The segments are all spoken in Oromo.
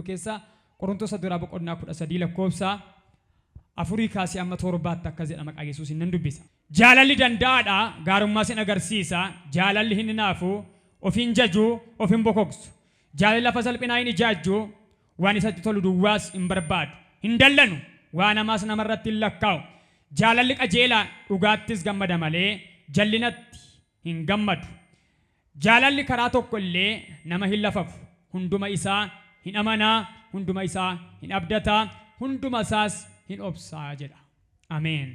keessaa Qorontoos duraa boqonnaa 13 lakkoofsa 4 kaasee amma 7tti akkas jedha, maqaa Yesuusiin nan dubbisa. Jaalalli danda'aadha, gaarummaas hin agarsiisa, jaalalli hin hinaafu, of hin jaju, of hin bokoksu. Jaalalli lafa salphinaa hin ijaajju, waan isatti tolu duwwaas hin barbaadu. Hin dallanu, waan hamaas namarratti hin lakkaa'u. Jaalalli qajeelaa, dhugaattis gammada malee jallinatti hin gammadu. Jaalalli karaa tokko illee nama hin lafafu. Hunduma isaa hin amanaa, hunduma isaa hin abdataa, hunduma isaas hin obsaa jedha. Ameen.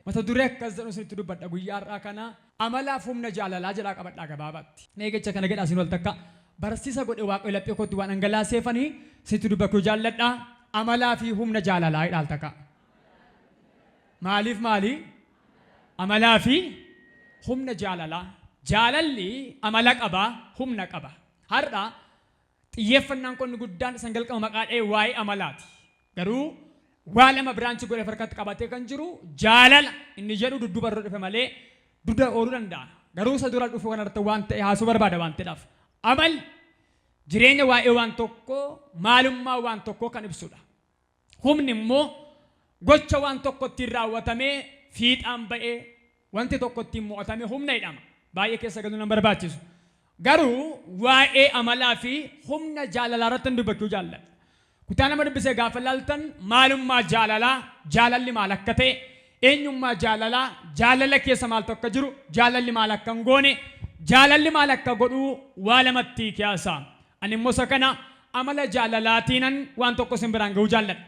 Mata duree akkas jedhu isinitti dubbadha guyyaa har'aa kana, amalaaf humna jaalalaa jedhaa qabadhaa gabaabaatti. Mee jecha kana jedhaa isin wal takka barsiisa godhe Waaqayyo laphee kootti waan dhangalaaseefanii isinitti dubbachuu jaalladha. Amalaa fi humna jaalalaa jedhaa al takka. Maaliif maali? Amalaa fi humna jaalalaa. Jaalalli amala qaba, humna qaba. Har'a xiyyeeffannaan qonni guddaan isan jalqaba maqaa dha'e waa'ee amalaati. Garuu waa lama branch godhee harkatti qabatee kan jiru jaalala inni jedhu dudduuba irra dhufe malee dugda ooluu danda'a. Garuu isa dura dhufu kanarratti waan ta'e haasuu barbaada waan ta'eedhaaf. Amalli jireenya waa'ee waan tokkoo, maalummaa waan tokkoo kan ibsudha. Humni immoo gocha waan tokko ittiin raawwatamee fiixaan ba'ee wanti tokko ittiin mo'atame humna jedhama. Baay'ee keessa galuu nan barbaachisu. Garuu waa'ee amalaa fi humna jaalalaa irratti dubbachuu jaalladha. Kutaa nama dubbisee gaafa laaltan maalummaa jaalalaa, jaalalli maal akka ta'e, eenyummaa jaalalaa, jaalala keessa maaltu akka jiru, jaalalli maal akka hin goone, jaalalli maal akka godhu waa lamatti kiyaasa. Ani immoo isa kana amala jaalalaatiinan waan tokko isin biraan ga'uu jaalladha.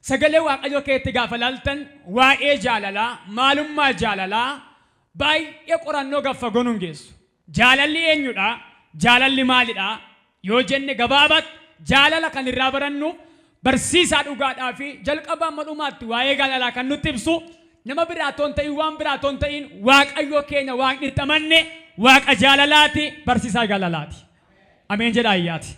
Sagalee Waaqayyoo keetti gaafa laaltan waa'ee jaalalaa, maalummaa jaalalaa baay'ee qorannoo gaffa gonuun hin geessu. Jaalalli eenyudha? Jaalalli maalidha? Yoo jenne gabaabaatti jaalala kan irraa barannu barsiisaa dhugaadhaa fi jalqaba amma dhumaatti waa'ee jaalalaa kan nutti ibsu nama biraa otoo hin ta'in, waan biraa otoo hin ta'in, Waaqayyo keenya Waaqni itti amanne Waaqa jaalalaati, barsiisaa jaalalaati. Ameen jedhaa iyyaati.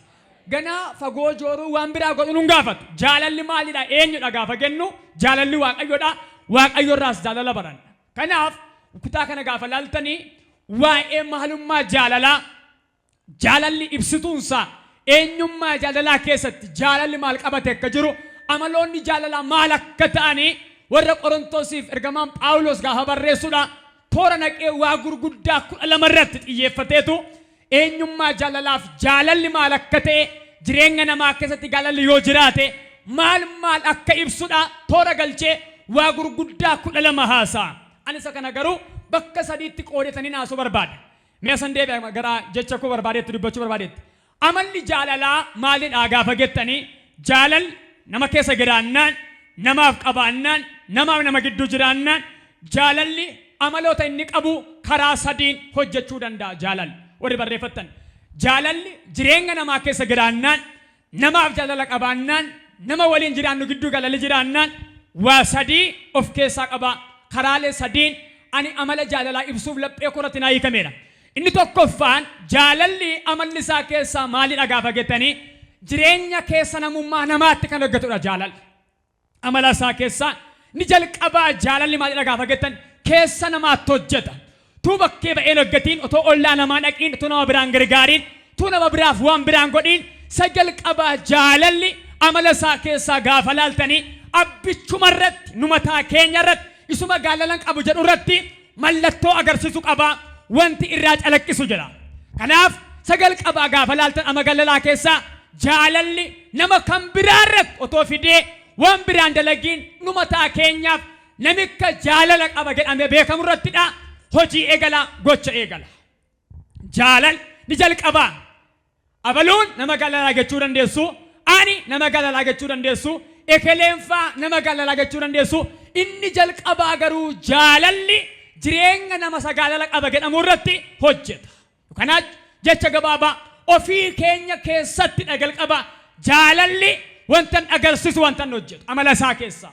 Ganaa fagoo jooruu waan biraa godhu nun gaafatu. Jaalalli maalidha, eenyudha gaafa jennu, jaalalli Waaqayyoodha. Waaqayyo irraas jaalala baranna. Kanaaf kutaa kana gaafa laaltanii waa'ee maalummaa jaalalaa, jaalalli ibsituunsaa, eenyummaa jaalalaa keessatti jaalalli maal qabate akka jiru, amaloonni jaalalaa maal akka ta'anii warra Qorontosiif ergamaan Phaawulos gaafa barreessudha. Toora naqee waa gurguddaa 12 irratti xiyyeeffateetu eenyummaa jaalalaaf jaalalli maal akka ta'e, jireenya namaa keessatti jaalalli yoo jiraate maal maal akka ibsudha toora galchee waa gurguddaa 12 haasa'a. Ani isa kana garuu bakka sadiitti qoodetanii naasuu barbaada. Mi'a san deebi'a gara jecha koo barbaadeetti dubbachuu barbaadeetti. Amalli jaalalaa maalidha gaafa jettanii, jaalalli nama keessa jiraannaan, namaaf qabaannaan, namaaf nama gidduu jiraannaan, jaalalli amaloota inni qabu karaa sadiin hojjechuu danda'a jaalalli. Warri barreeffattan. Jaalalli jireenya namaa keessa jiraannaan, namaaf jaalala qabaannaan, nama waliin jiraannu gidduu jaalalli jiraannaan waa sadii of keessaa qaba. Karaalee sadiin ani amala jaalalaa ibsuuf laphee koorratti naa hiikameera. Inni tokkoffaan jaalalli amalli isaa keessaa maalidha gaafa jettanii, jireenya keessa namummaa namaatti kan hojjetudha jaalalli. Amala isaa keessaa ni jalqabaa jaalalli maalidha gaafa jettan, keessa namaatti hojjeta. Tuu bakkee ba'een hojjetiin, otoo ollaa namaa dhaqiin, utuu nama biraan gargaariin, tuu nama biraaf waan biraan godhiin, isa jalqabaa jaalalli amala isaa keessaa gaafa laaltanii abbichuma irratti, nu mataa keenya irratti, isuma jaalalan qabu jedhu irratti mallattoo agarsiisu qaba, wanti irraa calaqqisu jedha. Kanaaf isa jalqabaa gaafa laaltan ama galalaa keessaa jaalalli nama kan biraa irratti otoo fidee waan biraan dalagiin nu mataa keenyaaf namicha jaalala qaba jedhamee beekamu irrattidha. Hojii eegala, gocha eegala. Jaalal ni jalqabaa. Abaluun nama galalaa jechuu dandeessu, ani nama galalaa jechuu dandeessu, ekeleenfaa nama galalaa jechuu dandeessu. Inni jalqabaa garuu jaalalli jireenya nama sagaalala qaba jedhamu irratti hojjeta. Kanaaf jecha gabaabaa ofii keenya keessatti jalqaba jaalalli wanta agarsiisu, wanta hojjetu amala isaa keessaa.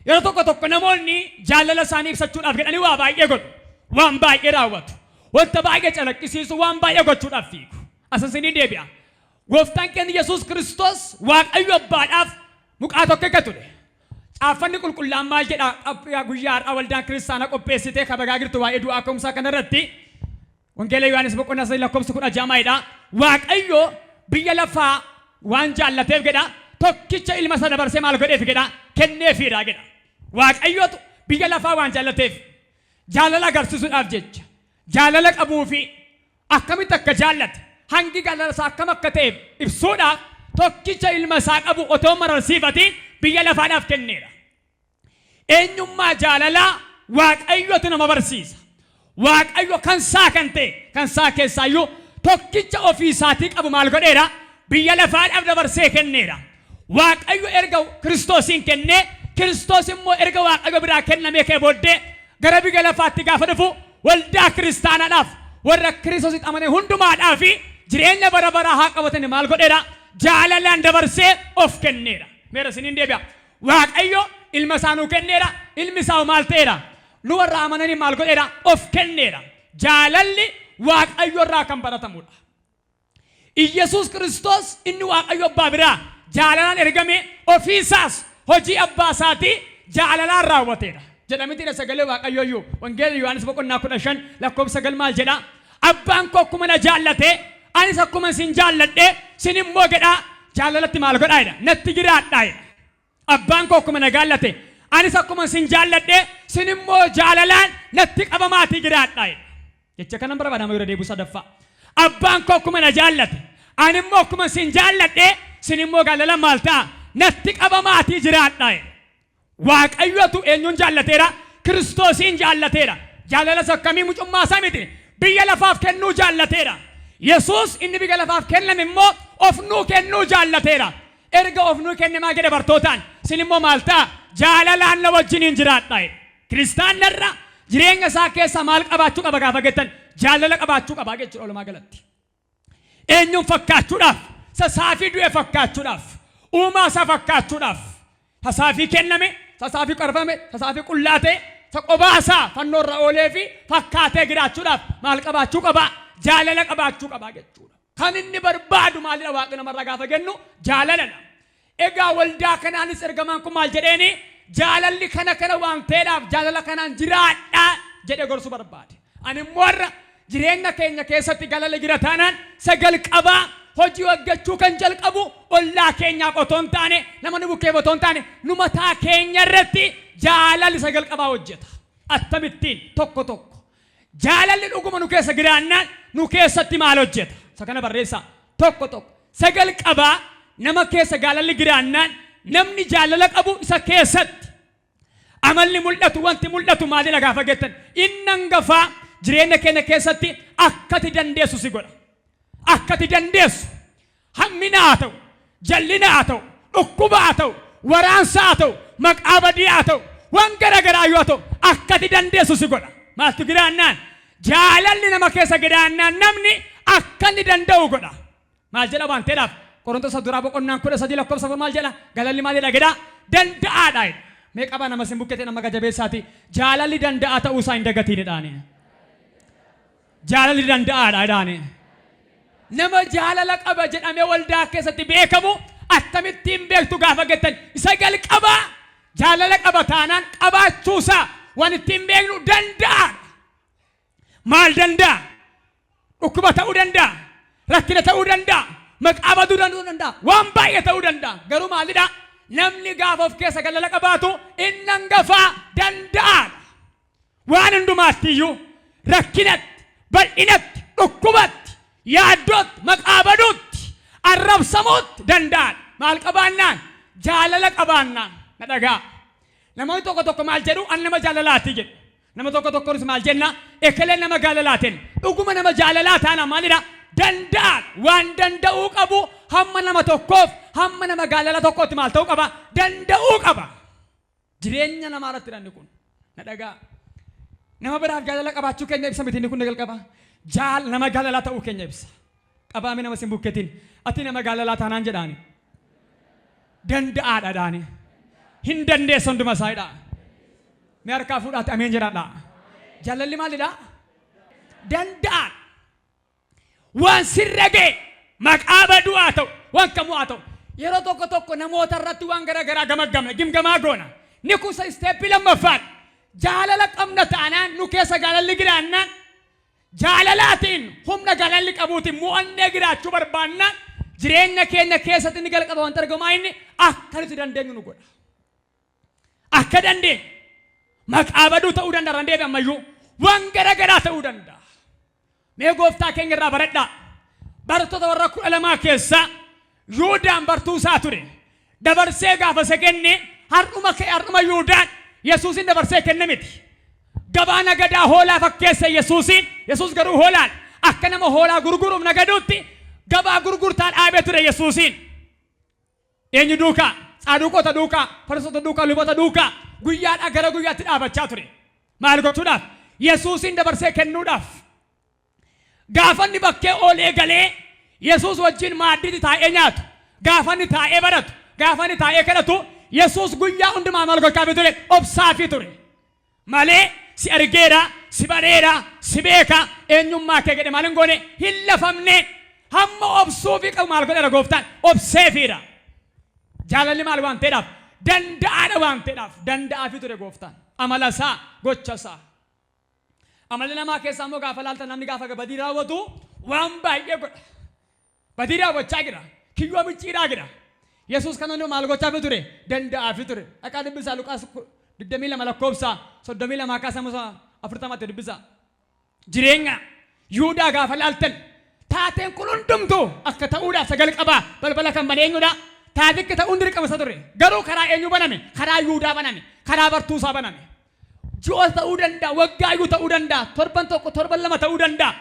Yeroo tokko tokko namoonni jaalala isaanii ibsachuudhaaf jedhanii waa baay'ee godhu. Waan baay'ee raawwatu. Wanta baay'ee calaqqisiisu, waan baay'ee gochuudhaaf fiigu. Asasinii deebi'a. Gooftaan keenya Yesuus Kiristoos Waaqayyo Abbaadhaaf muqaa tokko eegga ture. Caaffanni qulqullaan maal jedha? Guyyaa har'aa waldaan kiristaanaa qopheessitee kabajaa jirtu waa'ee du'aa ka'umsaa kanarratti Wangeela Yohaannis boqonnaa 3 lakkoofsa 16 maalidha? Waaqayyo biyya lafaa waan jaallateef jedha, tokkicha ilma isa dabarsee maal godheef jedha? Kenneefiidha jedha. Waaqayyotu biyya lafaa waan jaallateef, jaalala agarsiisuudhaaf jecha, jaalala qabuu fi akkamitti akka jaallate, hangi jaalala isaa akkam akka ta'e ibsuudhaaf, tokkicha ilma isaa qabu otoo mararsiifatiin biyya lafaadhaaf kenneera. Eenyummaa jaalalaa Waaqayyotu nama barsiisa. Waaqayyo kan isaa kan ta'e, kan isaa keessaayyuu tokkicha ofii isaatii qabu maal godheera? Biyya lafaadhaaf dabarsee kenneera. Waaqayyo erga Kiristoosiin kennee, Kiristoos immoo erga Waaqayyo biraa kennamee kee booddee gara biyya lafaatti gaafa dhufu, waldaa kiristaanaadhaaf, warra Kiristoositti amane hundumaadhaaf fi jireenya bara baraa haa qabatani maal godheera? Jaalalaan dabarsee of kenneera. Meera isiniin deebi'a. Waaqayyo ilma isaa nuu kenneera. Ilmi isaa maal ta'eera? Nu warra amananii maal godheera? Of kenneera. Jaalalli Waaqayyo irraa kan baratamudha. Iyyasuus Kiristoos inni Waaqayyo abbaa biraa jaalalaan ergame, ofiisaas hojii abbaa isaatii jaalalaan raawwateera. Jedhamitiidha sagalee Waaqayyo iyyuu. Wangeela Yohaannis boqonnaa 15 lakkoofsa 9 maal jedha? "Abbaan koo akkuma na jaallate, anis akkuma isin jaalladhe, sin immoo," jedha, "jaalalatti maal godhaa?" jedha. "Natti jiraadhaa" jedha. Abbaan koo akkuma na jaallate, anis akkuma isin jaalladhe, sin immoo jaalalaan natti qabamaatii jiraadhaa jedha. Jecha kanan barbaadama yeroo deebi'u sadaffaa. Abbaan koo akkuma na jaallate, ani immoo akkuma isin jaalladhe, sin immoo jaalala maal ta'a? Natti qabamaatii jiraadhaa jedha. Waaqayyotu eenyuun jaallateera? Kiristoosiin jaallateera. Jaalala akkamii? Mucummaa isaa miti. Biyya lafaaf kennuu jaallateera. Yesuus inni biyya lafaaf kenname immoo of nuu kennuu jaallateera. Erga of nuu kenne maal jedhe bartootaan? "Sin immoo maal ta'a? Jaalalaan na wajjiniin jiraadhaa" jedhe. Kiristaanarra jireenya isaa keessa maal qabaachuu qaba gaafa jettan, jaalala qabaachuu qaba jechuudha walumaa galatti. Eenyuun fakkaachuudhaaf? Sasaafii du'e fakkaachuudhaaf. Uumaa isaa fakkaachuudhaaf. Sasaafii kenname, sasaafii qarfame, sasaafii qullaa ta'e, isa qobaa isaa fannoo irra oolee fi fakkaatee jiraachuudhaaf maal qabaachuu qaba? Jaalala qabaachuu qaba jechuudha. Kan inni barbaadu maalidha Waaqni namarraa gaafa jennu? Jaalaladha. Egaa waldaa kanaanis ergamaan kun maal jedheeni? Jaalalli kana kana waan ta'eedhaaf jaalala kanaan jiraadhaa jedhee gorsuu barbaade. Ani immoo har'a jireenya keenya keessatti jaalala jira taanaan, sagal qabaa hojii hojjechuu kan jalqabu ollaa keenyaaf otoo hin taane, nama nu bukkeef otoo hin taane, nu mataa keenya irratti jaalalli sagal qabaa hojjeta. Akkamittiin? Tokko tokko. Jaalalli dhuguma nu keessa jiraannaan nu keessatti maal hojjeta? Isa kana barreessaa. Tokko tokko. Sagal qabaa nama keessa jaalalli jiraannaan, namni jaalala qabu isa keessatti amalli mul'atu, wanti mul'atu maalidha gaafa jettan, inni hangafaa jireenya keenya keessatti akkati dandeessu si godha. Akkati dandeessu, hammina haa ta'u, jallina haa ta'u, dhukkuba haa ta'u, waraansa haa ta'u, maqaa badii haa ta'u, waan gara garaa yoo ta'u, akkati dandeessu si godha. Maaltu jiraannaan? Jaalalli nama keessa jiraannaan namni akka inni danda'u godha. Maal jedha waan ta'eedhaaf, Qorontosa duraa boqonnaan 13 lakkoofsa 4 maal jedha? Jaalalli maal jedha jedha? Danda'aadha jedha. Mee qabaa nama sin bukkete, nama gajabeessaati. Jaalalli danda'aa ta'uu isaa hin dagatiinidhaani. Jaalalli danda'aadha jedhaani. Nama jaalala qaba jedhamee waldaa keessatti beekamu akkamittiin beektu gaafa jettan, isa jalqabaa jaalala qaba taanaan qabaachuusaa waan ittiin beeknu danda'aadha. Maal danda'a? Dhukkuba ta'uu danda'a. Rakkina ta'uu danda'a. Maqaa baduu danda'uu danda'a. Waan baay'ee ta'uu danda'a. Garuu maalidha? Namni gaafa of keessa jaalala qabaatu inni hangafaa danda'aadha. Waan hundumaatti iyyuu, rakkinatti, bal'inatti, dhukkubatti, yaaddootti, maqaa baduutti, arrabsamuutti danda'aadha. Maal qabaannaan? Jaalala qabaannaan. Na dhagaa. Namoonni tokko tokko maal jedhu? "An nama jaalalaati" jedhu. Nama tokko tokkonis maal jenna? "Ekeleen nama jaalalaatiin." Dhuguma nama jaalalaa taana maalidha? Danda'a. Waan danda'uu qabu hamma nama tokkoof, hamma nama jaalala tokkootti maal ta'uu qaba? Danda'uu qaba. Jireenya namaa irratti dhanni kun. Na dhagaa. Nama biraaf jaalala qabaachuu keenya ibsa miti inni kun jalqaba. Jaal nama jaalalaa ta'uu keenya ibsa. Qabaame nama sin bukketiin. "Ati nama jaalalaa taanaan," jedhaani, "danda'aadha" jedhaani. Hin dandeessu hunduma isaa jedhaa. Mee harkaa fuudhaatti ameen jedhaadha. Jaalalli maalidha? Danda'aadha. Waan sirra ga'e, maqaa baduu haa ta'u, waan kamuu haa ta'u. Yeroo tokko tokko namoota irratti waan gara garaa gamaggamna, gimgamaa goona. Ni kusa step lammaffaadha. Jaalala qabna taanaan, nu keessa jaalalli jiraannaan, jaalalaatiin, humna jaalalli qabuutiin mo'annee jiraachuu barbaannaan, Jireenya keenya keessatti inni jalqaba wanta argamu inni akka nuti dandeenyu nu godha. Akka dandeenyu maqaa baduu ta'uu danda'a, dandeenye ammayyuu waan gara garaa ta'uu danda'a. Mee gooftaa keenya irraa baradhaa. Barattoota warra 12 keessaa Yuudaan bartuu isaa ture. Dabarsee gaafa isa kenne har'uma ka'e, har'uma Yuudaan Yesuusin dabarsee kenne miti. Gabaa nagadaa hoolaa fakkeessa Yesuusin, Yesuus garuu hoolaadha. Akka nama hoolaa gurguruuf nagaduutti gabaa gurgurtaa dhaabee ture Yesuusin. Eenyu duukaa? Saaduqoota duukaa, Fariisota duukaa, luboota duukaa guyyaadhaa gara guyyaatti dhaabachaa ture. Maal gochuudhaaf? Yesuusin dabarsee kennuudhaaf. Gaafa inni bakkee oolee galee Yesuus wajjin maaddiitti taa'ee nyaatu, gaafa inni taa'ee baratu, gaafa inni taa'ee kadhatu, Yesuus guyyaa hundumaa maal gochaafii ture? Obsaafii ture. Malee si argeera, si bareera, si beeka, eenyummaa kee jedhe maal hin goone, hin lafamne. Hamma obsuufii qabu maal godheera gooftaan? Obseefiidha. Jaalalli maal waan ta'eedhaaf? Danda'aadha waan ta'eedhaaf danda'aafii ture gooftaan. Amala isaa, gocha isaa. Amalli namaa keessaa immoo gaafa laaltan, namni gaafa badii raawwatu waan baay'ee godha. Badii raawwachaa jira. Kiyyoo micciiraa jira. Yesuus kana hundumaa maal gochaafii ture? Danda'aafii ture. Dhaqaa dubbisaa, Luqaas 22 lakkoofsa 32 kaasa 40tti dubbisaa. Jireenya Yuudaa gaafa laaltan, taateen kun hundumtuu akka ta'uudhaaf sagal qabaa balbala kan bane eenyudha? Taatikki ta'uun dirqama isa ture. Garuu karaa eenyu baname? Karaa Yuudaa baname. Karaa bartuusaa baname. Ji'oota ta'uu danda'a, waggaayyuu ta'uu danda'a, torban tokko, torban lama ta'uu danda'a.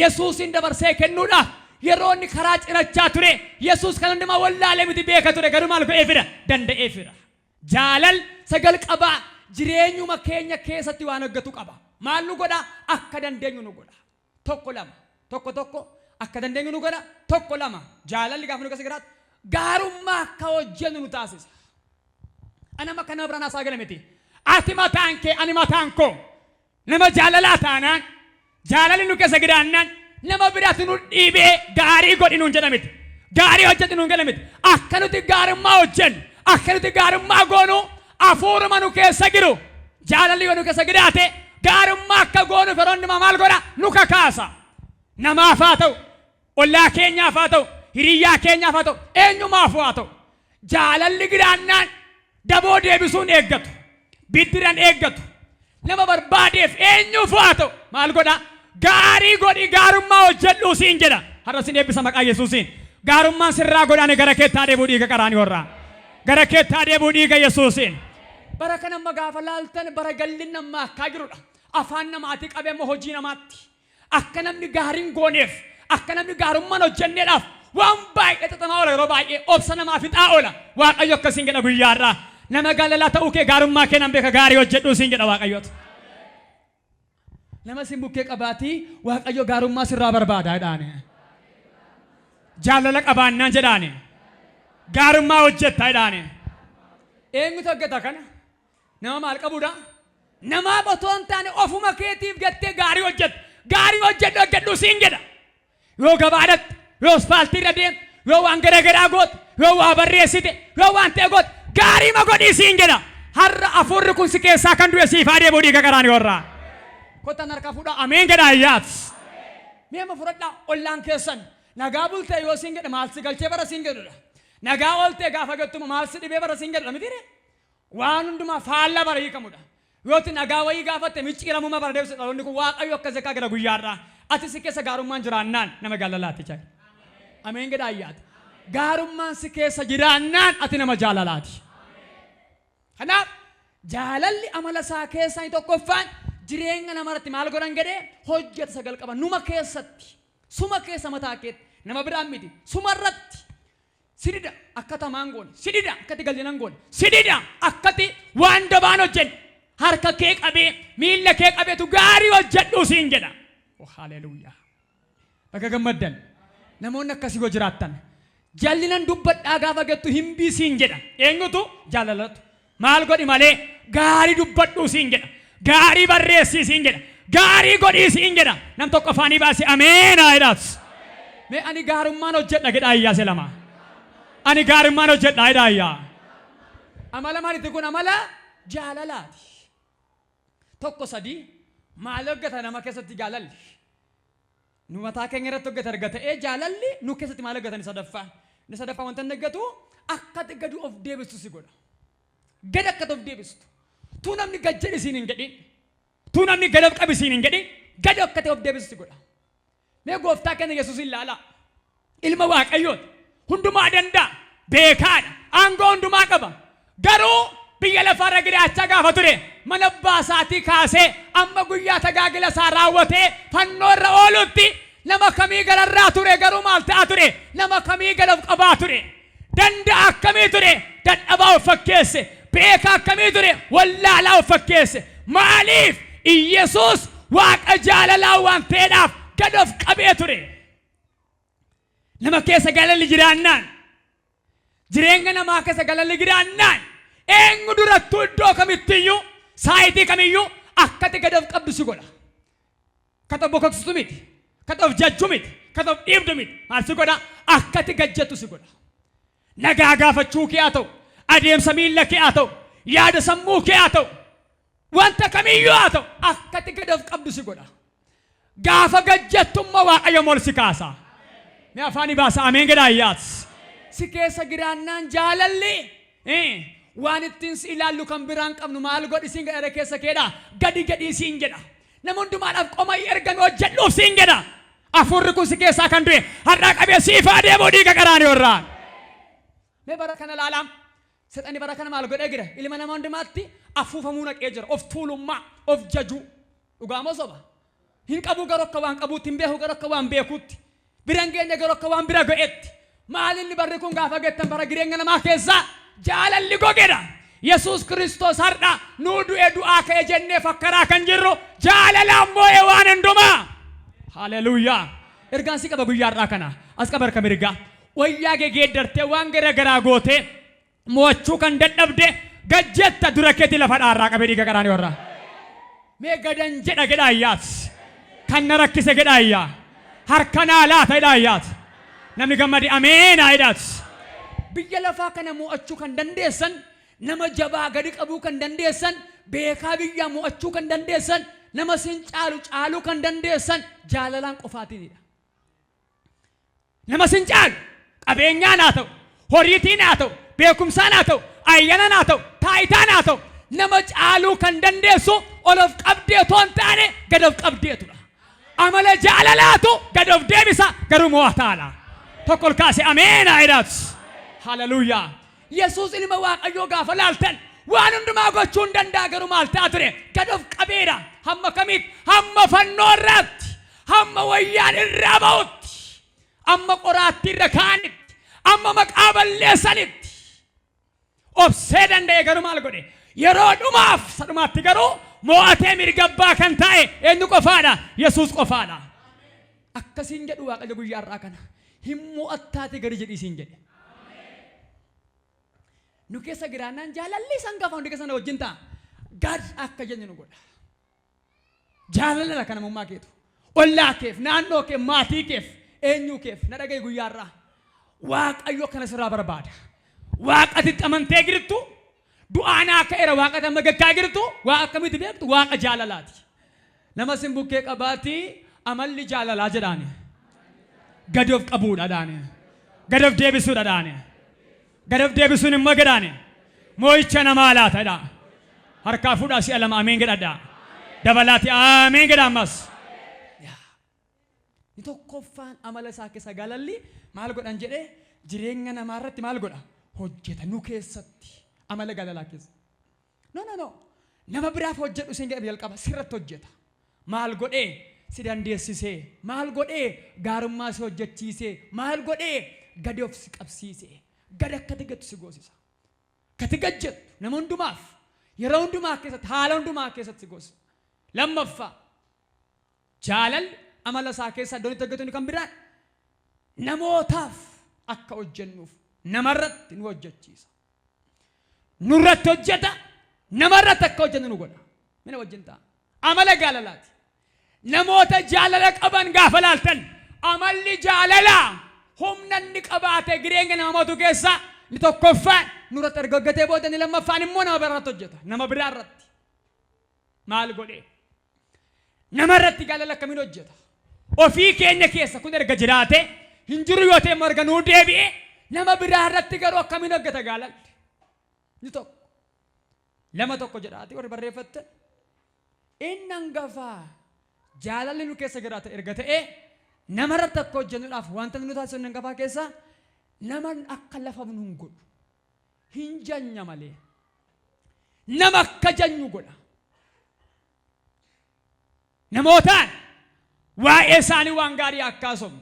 Yesuusin dabarsee kennuudhaaf yeroo inni karaa cirachaa ture, Yesuus kan hundumaa wallaalee miti, beeka ture, garuu maal godhee fida? Danda'ee fida. Jaalal sagal qabaa jireenyuma keenya keessatti waan hojjetu qaba. Maal nu godha? Akka dandeenyu nu godha. Tokko lama. Tokko tokko akka dandeenyu nu godha. Tokko lama. Jaalalli gaafa nu keessa jiraatu gaarummaa akka hojjennu nu taasisa. Ani amma kana biraan haasaa gala miti. Ati mataan kee, ani mataan koo nama jaalalaa taanaan, jaalalli nu keessa jiraannaan, nama biraatti nu dhiibee gaarii godhi nuun jedha miti. Gaarii hojjedhu nuun jedha miti. Akka nuti gaarummaa hojjennu, akka nuti gaarummaa goonu hafuuruma nu keessa jiru. Jaalalli yoo nu keessa jiraate gaarummaa akka goonuuf yeroo hundumaa maal godha? Nu kakaasa. Namaaf haa ta'u, ollaa keenyaaf haa ta'u, hiriyyaa keenyaaf haa ta'u, eenyumaaf haa ta'u. Jaalalli jiraannaan daboo deebisuun eeggatu. Biddiran eeggatu. Nama barbaadeef eenyuuf haa ta'u maal godha? Gaarii godhi, gaarummaa hojjedhuu siin jedha. Har'a sin eebbisa maqaa Yesuusiin. Gaarummaan sirraa godhaane gara keettaa deebuu dhiiga qaraanii horraa. Gara keettaa deebuu dhiiga Yesuusiin. Bara kana amma gaafa laaltan bara gallinni amma akkaa jirudha. Afaan namaatii qabee amma hojii namaatti. Akka namni gaariin gooneef, akka namni gaarummaan hojjenneedhaaf waan baay'ee xaxamaa oola, yeroo baay'ee obsa namaa fixaa oola. Waaqayyo akkasiin jedha guyyaarraa. Nama jaalalaa ta'uu kee, gaarummaa kee nan beeka, gaarii hojjedhuu siin jedha Waaqayyoota. Nama sin bukkee qabaatii Waaqayyo gaarummaa sirraa barbaada jedhaani. Jaalala qabaannaan jedhaani. Gaarummaa hojjetta jedhaani. Eenyutu hojjeta kana? Nama maal qabudha? Namaaf otoo hin taane ofuma keetiif jettee gaarii hojjetta. Gaarii hojjedhu, hojjedhu siin jedha. Yoo gabaadhatte, yoo asfaaltii irra deemte, yoo waan gara garaa goote, yoo waa barreessite, yoo waan ta'e goote, gaarii ma godhii siin jedha. Har'a hafuurri kun si keessaa kan du'e siif haa deebi'u dhiiga qaraanii warraa. Kottan harka fuudhaa, ameen jedha ayyaat. Mee amma fudhadhaa, ollaan keessan nagaa bultee yoo siin jedhe maal si galchee bara siin jedhudha. Nagaa ooltee gaafa gattuma maal si dhibee bara siin jedhudha mitiire? Waan hundumaa faallaa bara hiikamudha. Yooti nagaa wayii gaafatte micciiramuma bara deebisa dhaloonni kun. Waaqayyo akkas akkaa gara guyyaarraa. Ati si keessa gaarummaan jiraannaan nama jaalalaati jaa. Ameen jedha ayyaati. Gaarummaan si keessa jiraannaan ati nama jaalalaati. Kanaaf jaalalli amala isaa keessaa inni tokkoffaan jireenya namarratti maal godhan jedhee hojjeta sagal qaba, numa keessatti, suma keessa, mataa keetti, nama biraan miti, sumarratti. Si dida akka tamaan goone, si dida akkati gallinan goone, si dida akkati waan dabaan hojjenne, harka kee qabee, miilla kee qabeetu gaarii hojjedhuu siin jedha. Oh, haleluuyaa! Baga gammaddan. Namoonni akkasii yoo jiraattan, jallinan dubbadhaa gaafa gettu hin biisiin jedha. Eenyutu? Jaalalatu. Maal godhi malee gaarii dubbadhuu siin jedha. Gaarii barreessii siin jedha. Gaarii godhii siin jedha. Nam tokko afaanii baase ameen haa jedhaatu. Mee ani gaarummaan hojjedha jedha ayyaase lama. Ani gaarummaan hojjedha jedha ayyaa. Amala maaliiti kun? Amala jaalalaati. Tokko sadii maal hojjeta nama keessatti jaalalli? Nu mataa keenya irratti hojjeta erga ta'ee, jaalalli nu keessatti maal hojjetan sadaffaan? Inni sadaffaa wanta inni eeggatu akka ati gadi of deebistu si godha. Gad akka of deebistu. Tuu namni gad jedhi siin hin jedhin. Tuu namni gad of qabi siin hin jedhin. Gad akka ta'e of deebistu si godha. Mee gooftaa keenya Yesuus ilaalaa. Ilma Waaqayyooti. Hundumaa danda'a. Beekaadha. Aangoo hundumaa qaba. Garuu biyya lafaarra jiraachaa gaafa ture mana abbaa isaatii kaasee amma guyyaa tajaajila isaa raawwatee fannoo irra oolutti nama kamii gararraa ture garuu maal ta'aa ture? Nama kamii gad of qabaa ture? Danda'a akkamii ture? Dadhabaa of fakkeesse. Beekaa akkamii ture? Wallaalaa of fakkeesse. Maaliif? Iyyasuus Waaqa jaalalaa waan ta'eedhaaf gad of qabee ture. Nama keessa galalli jiraannaan, jireenya namaa keessa galalli jiraannaan, eenyu durattuu iddoo kamittiyyuu, saayitii kamiyyuu akka ati gad of qabdu si godha. Kan of bokoksitu miti, kan of jajju miti, kan of dhiibdu miti. Maal si godha? Akka ati gad jettu si godha. Nagaa gaafachuu kee haa ta'u, adeemsa miilla kee haa ta'u, yaada sammuu kee haa ta'u, wanta kamiyyuu haa ta'u, akka ati gad of qabdu si godha. Gaafa gad jettu immoo Waaqayyo ol si kaasa. Mee afaanii baasa ameen jedhaa iyyaat. Si keessa jiraannaan jaalalli waan ittiin si ilaallu kan biraan qabnu maal godhi siin jedha keessa keedha. Gadi jedhii siin jedha. Nama hundumaadhaaf qoma ergame hojjedhuuf siin jedha. Hafuurri kun si keessaa kan du'e har'aa qabee siif haa deemu dhiiga qaraaniyo irraa. Mee bara kana ilaalaa. Seexanni bara kana maal godhee jira? Ilma nama hundumaatti afuufamuu naqee jira. Of tuulummaa, of jajuu. Dhugaa moo soba? Hin qabu garuu akka waan qabuutti, hin beeku garuu akka waan beekuutti. Bira hin geenye garuu akka waan bira ga'etti. Maal inni barri kun gaafa gettan bara jireenya namaa keessaa jaalalli gogedha. Yesuus Kiristoos har'a nuu du'e du'aa ka'e jennee fakkaraa kan jirru jaalalaan moo'e waan hundumaa. Haleluuyaa. Ergaan si qaba guyyaa har'aa kana. As qaba harka mirgaa. Wayyaa kee geeddartee waan gara garaa gootee mo'achuu kan dadhabde gad jetta dura keetii lafa dhaarraa qabee dhiiga qaraanii warraa. Mee gadan jedha jedhaa iyyaat. Kan na rakkise jedhaa iyyaa. Harka naa laata jedhaa iyyaat. Namni gammade ameen haa jedhaat. Biyya lafaa kana mo'achuu kan dandeessan, nama jabaa gadi qabuu kan dandeessan, beekaa biyyaa mo'achuu kan dandeessan, nama sin caalu caaluu kan dandeessan jaalalaan qofaatiinidha. Nama sin caalu qabeenyaan haa ta'u, horiitiin haa ta'u, beekumsaan haa ta'u, ayyaanaan haa ta'u, taayitaan haa ta'u, nama caaluu kan dandeessu ol of qabdee otoo hin taane gad of qabdeetudha. Amala jaalalaatu gad of deebisa garuu mo'ataadha. Tokko ol kaase ameen haa jedhaatu. Haleluuyaa. Yesuus ilma Waaqayyoo gaafa laaltan waan hundumaa gochuu hin danda'a garuu maal ta'a ture? Gad of qabeera. Hamma kamiitti? Hamma fannoo irraatti. Hamma wayyaan irraa ba'utti. Amma qoraattii irra kaa'anitti. Amma maqaa balleessanitti. Obsee danda'e garuu maal godhe? Yeroo dhumaaf sadhumaatti garuu mo'atee mirga abbaa kan taa'e eenyu qofaadha? Yesuus qofaadha. Akkasiin jedhu Waaqayyo guyyaa har'aa kana. Hin mo'attaate gadi jedhii siin jedhe. Nu keessa jiraannaan jaalalli isaan gaafa hundi keessa na wajjin ta'a. Gad akka jennu nu godha. Jaalala kan namummaa keetu. Ollaa keef, naannoo keef, maatii keef, eenyuu keef na dhaga'i guyyaa har'aa. Waaqayyo akkana sirraa barbaada. Waaqatti amantee jirtu du'aa naa ka'eera waaqatti amma gaggaa jirtu waaqa akkamitti beektu waaqa jaalalaati. Nama sin bukkee qabaati amalli jaalalaa jedhaani. Gadi of qabuudha dhaani. Gadi of deebisuudha dhaani. Gadi of deebisuun immoo jedhaani. Moo'icha namaa laata jedha. Harkaa fuudhaa si'a lama ameen jedhadha. Dabalaati ameen jedha ammas. Inni tokkoffaan amala isaa keessa galalli maal godhan jedhee jireenya namaa irratti maal godha? Hojjeta nu keessatti amala galalaa keessa. No no no. Nama biraaf hojjedhu isin jedhame jalqaba sirratti hojjeta. Maal godhee si dandeessisee, maal godhee gaarummaa si hojjechiisee, maal godhee gadi of si qabsiisee, gad akka ati si goosisa. Akka ati gad jettu nama hundumaaf yeroo hundumaa keessatti haala hundumaa keessatti si goosisa. Lammaffaa jaalalli amala isaa keessaa iddoon itti hojjetu kan biraan namootaaf akka hojjennuuf namarratti nu hojjechiisa. Nurratti hojjeta, namarratti akka hojjennu nu godha. Mina wajjin ta'a. Amala jaalalaati. Namoota jaalala qaban gaafa laaltan amalli jaalalaa humna inni qabaate jireenya nama mootu keessaa inni tokkoffaan nurratti erga hojjetee booda inni lammaffaan immoo nama biraa irratti hojjeta. Nama biraa irratti. Maal godhee? Nama irratti jaalala akkamiin hojjeta? Ofii keenya keessa kun erga jiraate hin jiru yoo ta'e immoo erga nuu deebi'e Nama biraa irratti garuu akkamiin hojjeta jaalalli? Inni tokko. Lama tokko jedhaati warri barreeffattan. Inni hangafaa jaalalli nu keessa jiraata erga ta'ee, namarratti akka hojjennuudhaaf wanta nu taasisu inni hangafaa keessaa nama akka lafa nu hin godhu. Hin janya malee. Nama akka janyu godha. Namootaan waa'ee isaanii waan gaarii akka haasofnu,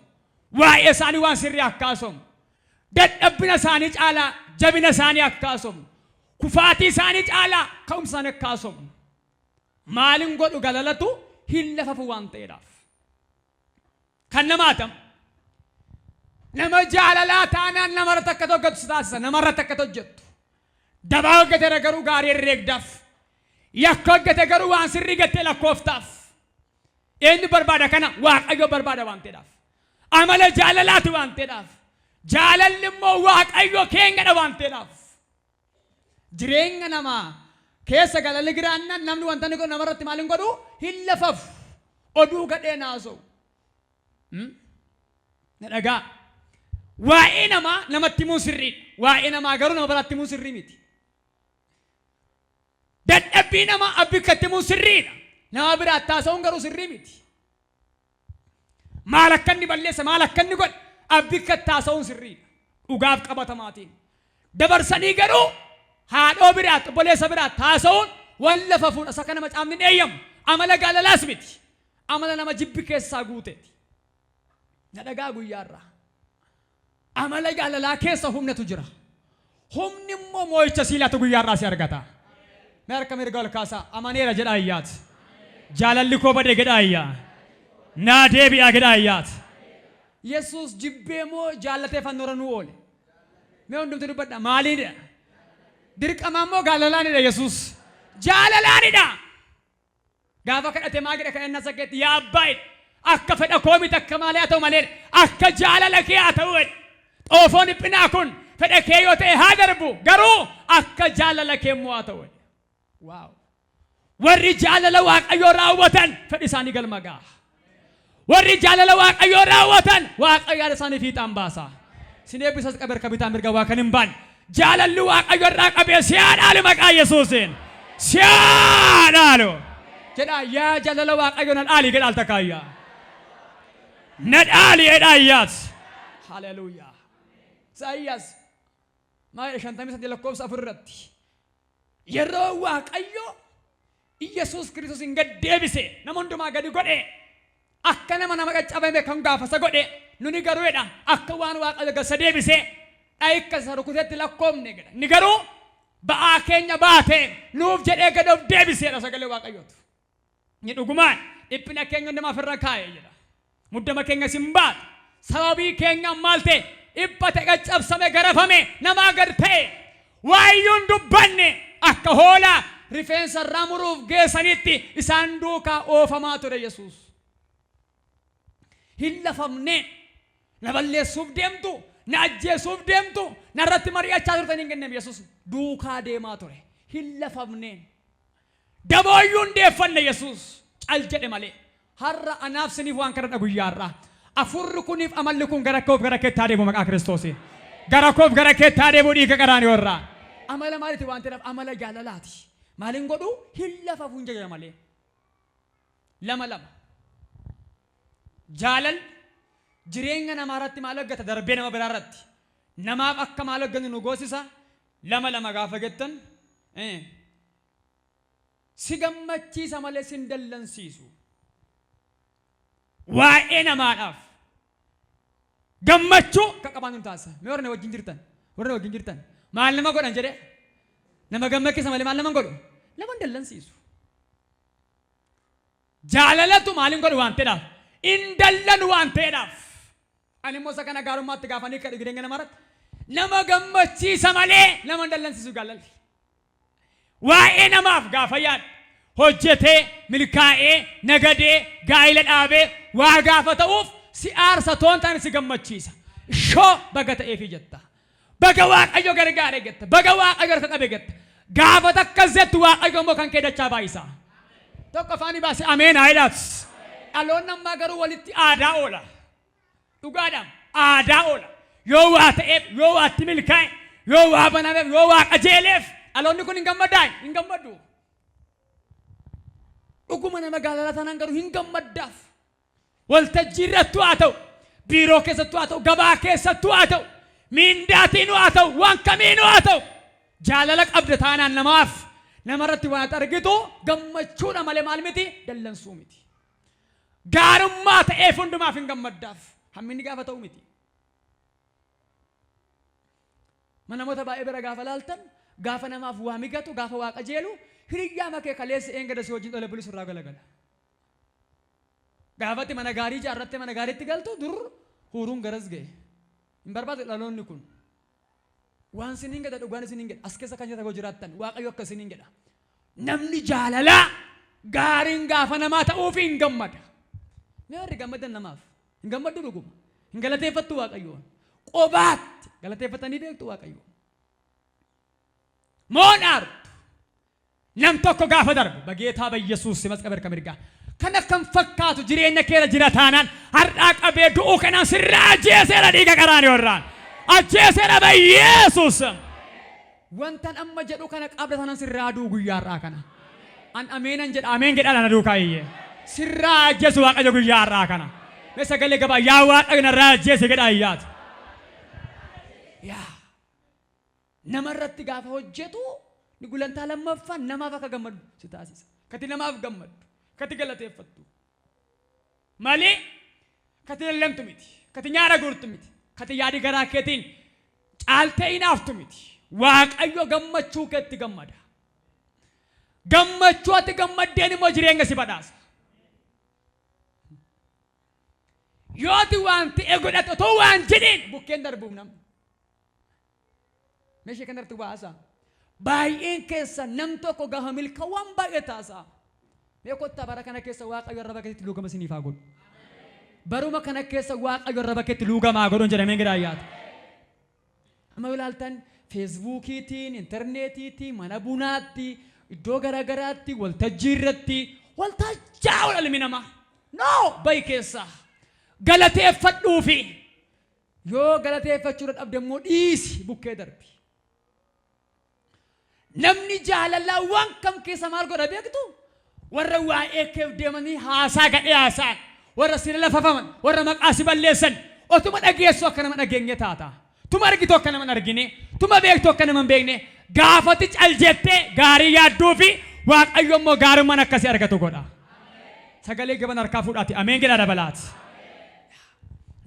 waa'ee isaanii waan sirrii akka haasofnu, dadhabbina isaanii caalaa jabina isaanii akka haasofnu, kufaatii isaanii caalaa ka'umsa isaanii akka haasofnu. Maalin godhu galalatu hin lafafu waan ta'eedhaaf. Kan namaatam nama jaalalaa taanaan namarratti akka hojjetu si taasisa, namarratti akka hojjettu. Dabaa hojjeteera garuu gaarii herreegdaaf. Yakka hojjete garuu waan sirrii gattee lakkooftaaf. Eenyu barbaada kana? Waaqayyo barbaada waan ta'eedhaaf. Amala jaalalaati waan ta'eedhaaf. Jaalalli immoo Waaqayyo keenyadha waan ta'eedhaaf. Jireenya namaa keessa galalli jiraannaan namni wanta inni godhu namarratti maal hin godhu? Hin lafafu. Oduu gadhee haasa'u. Na dhagaa. Waa'ee namaa namatti himuun sirriidha. Waa'ee namaa garuu nama biraatti himuun sirrii miti. Dadhabbii namaa abbikkatti himuun sirriidha. Nama biraatti haasa'uun garuu sirrii miti. Maal akka inni balleesse, maal akka inni godhe abbikkatti haasa'uun sirriidha. Dhugaaf qabatamaatiin. Dabarsanii garuu haadhoo biraatti, obboleessa biraatti haasa'uun waan lafa fuudha. Isa kana macaafni hin eeyyamu. Amala jaalalaas miti. Amala nama jibbi keessaa guuteeti. Na dhagaa guyyaarraa. Amala jaalalaa keessa humnatu jira. Humni immoo moo'icha siilaatu guyyaarraa si argata. Mee harka mirga ol kaasaa, amaneera jedhaa iyyaati. Jaalalli koo bade jedhaa iyyaa. Naa deebi'aa jedhaa iyyaati. Yesuus jibbee moo jaallatee fannoora nuu oole? Mee hundumti dubbadha, maaliinidha? Dirqamaan moo jaalalaanidha Yesuus? Jaalalaanidha. Gaafa kadhate maa jedha kadhannaa isa keetti? Yaa abbaa jedhe, akka fedha koo miti, akka maalii haa ta'u malee, akka jaalala kee haa ta'u jedhe. Xoofoon dhiphinaa kun fedha kee yoo ta'e haa darbu, garuu akka jaalala kee immoo haa ta'u jedhe. Waaw! Warri jaalala Waaqayyoo raawwatan fedhi isaanii galma ga'a. Warri jaalala Waaqayyoo raawwatan Waaqayyo yaada isaanii fiixaan baasa. Sin eebbisas qabe harka bitaa mirga waa kan hin baanne. Jaalalli Waaqayyo irraa qabee si haa dhaalu maqaa Yesuusiin. Si haa dhaalu. Jedhaa, yaa jaalala Waaqayyo na dhaali jedhaa al takkaayyaa. Na dhaali jedhaa iyyaas. Haleluuyaa. Isaayyaas maal jedha 53 lakkoofsa 4 irratti? Yeroo Waaqayyo Iyyasuus Kiristoos gad deebise, nama hundumaa gadi godhe, akka nama nama caccabame kan gaafasa godhe, nuni garuu jedha akka waan Waaqayyo gad isa deebise dhayikka isa rukutetti lakkoofne jedha. Inni garuu ba'aa keenya baate nuuf jedhee gad of deebiseedha sagalee Waaqayyootu. Inni dhugumaan dhiphina keenya hundumaa ofirra kaa'e jedha. Muddama keenya sin baate. Sababii keenyaan maal ta'e? Dhiphate, caccabsame, garafame, namaa gad ta'e. Waayyuun dubbanne, akka hoolaa rifeensa irraa muruuf geessanitti isaan duukaa oofamaa ture Yesuus. Hin lafamne, na balleessuuf deemtu, na ajjeesuuf deemtu, narratti mari'achaa turtan hin kenneem Yesuus duukaa deemaa ture. Hin lafamne. Dabooyyuu hin deeffanne Yesuus, cal jedhe malee. Har'a anaaf siniif waan kadhadha guyyaarraa. Afurri kuniif amalli kun gara koof gara keetti haa deemu maqaa Kiristoosiin. Gara koof gara keetti haa deemu dhiiga qaraaniyo irraa. Amala maaliiti waan ta'eef? Amala jaalalaati. Maaliin godhu? Hin lafafu, hin jaja malee. Lama lama. Jaalalli jireenya namaa irratti maal hojjeta darbee nama biraa irratti? Namaaf akka maal hojjennu nu goosisa? Lama lama gaafa jettan, si gammachiisa malee sin dallansiisu. Waa'ee namaadhaaf gammachuu akka qabaannu nu taasisa. Mee warra na wajjin jirtan, warra na wajjin jirtan, maal nama godhan jedhee? Nama gammachiisa malee maal nama godhu? Nama hin dallansiisu. Jaalalatu maal hin godhu waan ta'eedhaaf? Hin dallanu waan ta'eedhaaf. Ani immoo isa kana gaarummaatti gaafanii kadhu jireenya namaa irratti nama gammachiisa malee nama hin dallansiisu jaalalli. Waa'ee namaaf gaafa yaaddu, hojjetee, milkaa'ee, nagadee, gaa'ila dhaabee waa gaafa ta'uuf si aarsa toon taane si gammachiisa. Ishoo baga ta'eefii jetta. Baga Waaqayyo gargaare jetta. Baga Waaqayyo harka qabe jetta. Gaafa takkas jettu Waaqayyo immoo kan kee dachaa baay'isa. Tokko afaanii baase ameen haa jedhaatu. Dhaloonni ammaa garuu walitti aadaa oola. Dhugaadhaan aadaa oola. Yoo waa ta'eef, yoo waatti milkaa'e, yoo waa banameef, yoo waa qajeeleef dhaloonni kun hin gammadaa? Hin gammadu. Dhuguma nama jaalala taanaan garuu hin gammaddaaf. Waltajjii irrattuu haa ta'u, biiroo keessattuu haa ta'u, gabaa keessattuu haa ta'u, miindaatiinuu haa ta'u, waan kamiinuu haa ta'u, jaalala qabda taanaan namaaf namarratti waan argitu gammachuudha malee maal miti? Dallansuu miti. Gaarummaa ta'eef hundumaaf hin gammaddaaf. Hamminni gaafa ta'u miti. Namoota baay'ee bira gaafa laaltan, gaafa namaaf waa migatu, gaafa waa qajeelu, hiriyyaa makee kaleessa eengada si wajjin dhala bilis irraa galagala. Gaafatti mana gaarii ijaarrattee mana gaariitti galtu dur huuruun garas ga'e. Hin barbaadu dhaloonni kun. Waan isiniin jedha, dhugaan isiniin jedha, as keessa kan jirtan jiraattan Waaqayyo akka isiniin jedha. Namni jaalalaa gaariin gaafa namaa ta'uufi hin gammada. Mee warri gammadan namaaf hin gammaddu dhuguma. Hin galateeffattu Waaqayyoon. Qobaatti galateeffatanii beektu Waaqayyoon. Moon aartu. Nam tokko gaafa darbu bageetaa Yesuus masqaba harka mirgaa. Kan akkam fakkaatu jireenya keera jira taanaan har'aa qabee du'uu kanaan sirraa ajjeeseera dhiiga qaraanii irraan. Ajjeeseera Yesuus. Wantan amma jedhu kana qabda taanaan sirraa du'u guyyaa har'aa kana. An ameenan jedha, ameen jedha na duukaa iyyee. Sirraa ajjeesu Waaqayyo guyyaa har'aa kana. Mee sagalee gabaa yaa Waaqayyo narraa ajjeese jedha iyyaati. Yaa namarratti gaafa hojjetu ni gulantaa lammaffaan namaaf akka gammadu si taasisa. Kati namaaf gammaddu, kati galateeffattu. Malee kati lallamtu miti, kati nyaara guurtu miti, kati yaadi garaa keetiin caaltee hinaaftu miti. Waaqayyo gammachuu keetti gammada. Gammachuu ati gammaddeen immoo jireenya si badhaasa. Yoo ati waan ta'e godhate otoo waan jedheen bukkeen darbuuf namni. Meeshee kanarratti baasa. Baay'een keessa nam tokko gaafa milkaa'u waan baay'ee taasa. Mee kottaa bara kana keessa Waaqayyo arraba keetti luugama isiniif haa godhu. Baruma kana keessa Waaqayyo arraba keetti luugama haa godhuun jedhamee gidaa yaata. Amma yoo ilaaltan Feesbuukiitiin, intarneetiitiin, mana bunaatti, iddoo garaagaraatti, waltajjii irratti waltajjaa ola ilmi namaa. No, bayi keessaa. Galateeffadhuufi. Yoo galateeffachuu dadhabde immoo dhiisi, bukkee darbi. Namni jaalalaa waan kam keessa maal godha beektu? Warra waa'ee keef deemanii haasaa gadhee haasa'an, warra si lafafaman, warra maqaa si balleessan, otuma dhageessu akka nama dhageenye taata. Tuma argitu akka nama hin argine, tuma beektu akka nama hin beekne, gaafati cal jettee gaarii yaadduu fi Waaqayyo immoo gaarummaan akkasii argatu godha. Sagalee gaban harkaa fuudhaati. Ameen jedhaa dabalaati.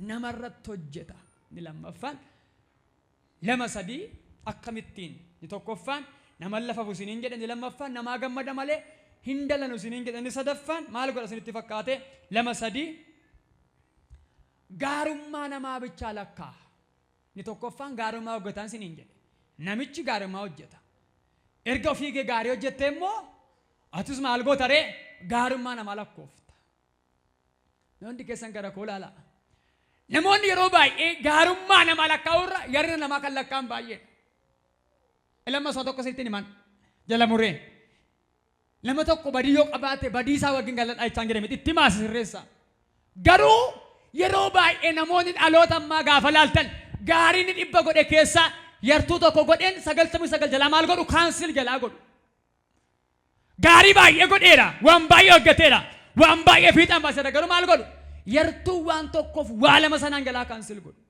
Namarratti hojjeta. Inni lammaffaan lama sadii akkamittiin? Inni tokkoffaan nama lafafu isiniin jedhe, inni lammaffaan namaa gammada malee hin dalanu isiniin jedhe, inni sadaffaan maal godha isinitti fakkaate? 2 3 gaarummaa namaa bichaa lakkaa. Inni tokkoffaan gaarummaa hojjetaan isiniin jedhe. Namichi gaarummaa hojjeta. Erga ofii kee gaarii hojjette immoo atis maal goota ree? Gaarummaa namaa lakkoofta. Namoonni keessan gara koo ilaalaa. Namoonni yeroo baay'ee gaarummaa namaa lakkaa'uu irra yarina namaa kan lakkaa'an baay'eedha. Ilma isaa tokko sitti himan jala muree. Nama tokko badii yoo qabaate badii isaa wajjin galadhaa jechaan jedhame itti himaa sirreessa. Garuu yeroo baay'ee namoonni dhaloota ammaa gaafa laaltan gaarii inni 100 godhe keessaa yartuu tokko godheen 99 jalaa maal godhu? Cancel jalaa godhu. Gaarii baay'ee godheera, waan baay'ee hojjeteera, waan baay'ee fiixaan baaseera, garuu maal godhu? Yartuu waan tokkoof waa lama sanaan jalaa cancel godhu.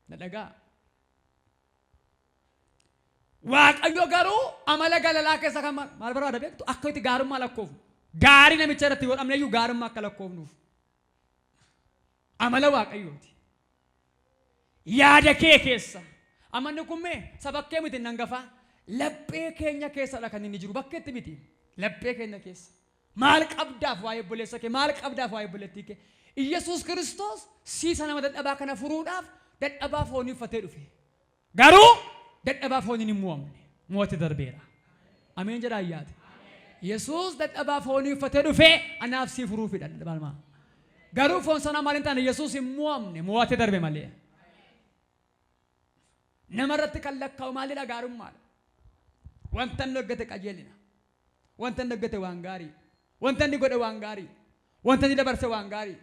Na dhagaa. Waaqayyo garuu amala galalaa keessa kan maal barbaada beektu? Akka itti gaarummaa lakkoofnu. Gaarii namicha irratti godhamne iyyuu gaarummaa akka lakkoofnuuf. Amala Waaqayyooti. Yaada kee keessa. Amanni kun mee saba kee miti nangafaa. Laphee keenya keessadha kan inni jiru, bakkeetti miti. Laphee keenya keessa. Maal qabdaaf waa'ee obboleessa kee? Maal qabdaaf waa'ee obboleettii kee? Iyyasuus Kiristoos siisa nama dadhabaa kana furuudhaaf dadhabaa foonii uffatee dhufe. Garuu dadhabaa fooniin hin mo'amne. Mo'ate darbeera. Ameen jedhaa ayyaate. Yesuus dadhabaa foonii uffatee dhufee anaaf sii furuufidha dadhabaa namaa. Garuu foon sanaa maal hin taane? Yesuus hin mo'amne, mo'ate darbe malee. Namarratti kan lakkaa'u maalidha? Gaarummaadha. Wanta inni hojjete qajeelina. Wanta inni hojjete waan gaarii. Wanta inni godhe waan gaarii. Wanta inni dabarse waan gaarii.